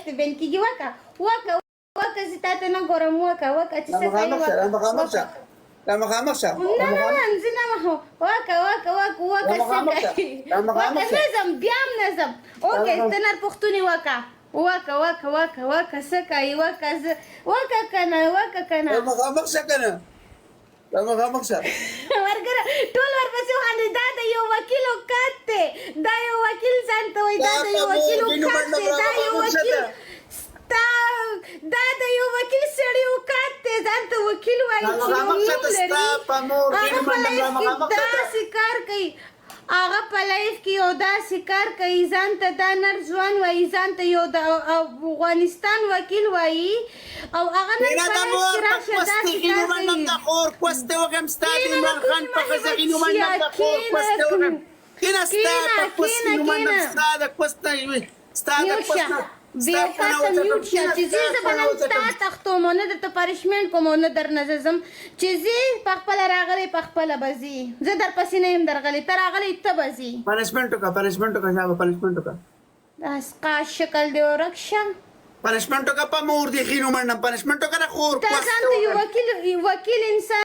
میاشتې بین کېږي. وکه وکه وکه، زه تا ته نه ګورم. وکه وکه چې څه کوي، مخامخ شه، وکه مخامخ شه، وکه. مخامخ شه. نه نه نه، زه نه مخ. وکه وکه وکه وکه، څه مخامخ شه، کوي؟ مخامخ وکه. شه. نه ځم، بیا هم نه ځم. اوکې، ته نر پښتوني. وکه وکه وکه وکه وکه، څه کوي؟ وکه، زه وکه کنه، وکه کنه. مخامخ شه کنه، مخامخ شه. ورګره، ټول ورپسې وخاندي. دا د یو وکیل اوقات دی، دا یو وکیل ځان ته وایي، دا د یو وکیل اوقات دی، دا یو وکیل ستا، دا د یو وکیل سړي اوقات دی، ځان ته وکیل وایي چې یو نوم لري. هغه په life کې داسې کار کوي، هغه په life کې یو داسې کار کوي، ځان ته دا نر ځوان وایي، ځان ته یو د افغانستان وکیل وایي او هغه نن په life کې راشه داسې کار کوي. خور کوسته وغم، ستا د عمران خان په خزه غینو منډم، د خور کوسته وغم. کینه، ستا په کوسته منډم، ستا د کوسته، ستا د mute شه کوسته. بېوقته، mute شه. چې زه به نن تا تښتوم او نه درته punishment کوم او نه درنه زه ځم. چې ځې په خپله راغلی، په خپله به ځي. زه درپسې نه یم درغلی، ته راغلی، ته به ځي. Punishment وکړه، punishment وکړه، شابه، punishment وکړه. د اسقا شکل دې ورک شه. Punishment وکړه، په مور دې خینو منډم، punishment وکړه خور. ته ځان ته یو وکیل، وکیل انسان.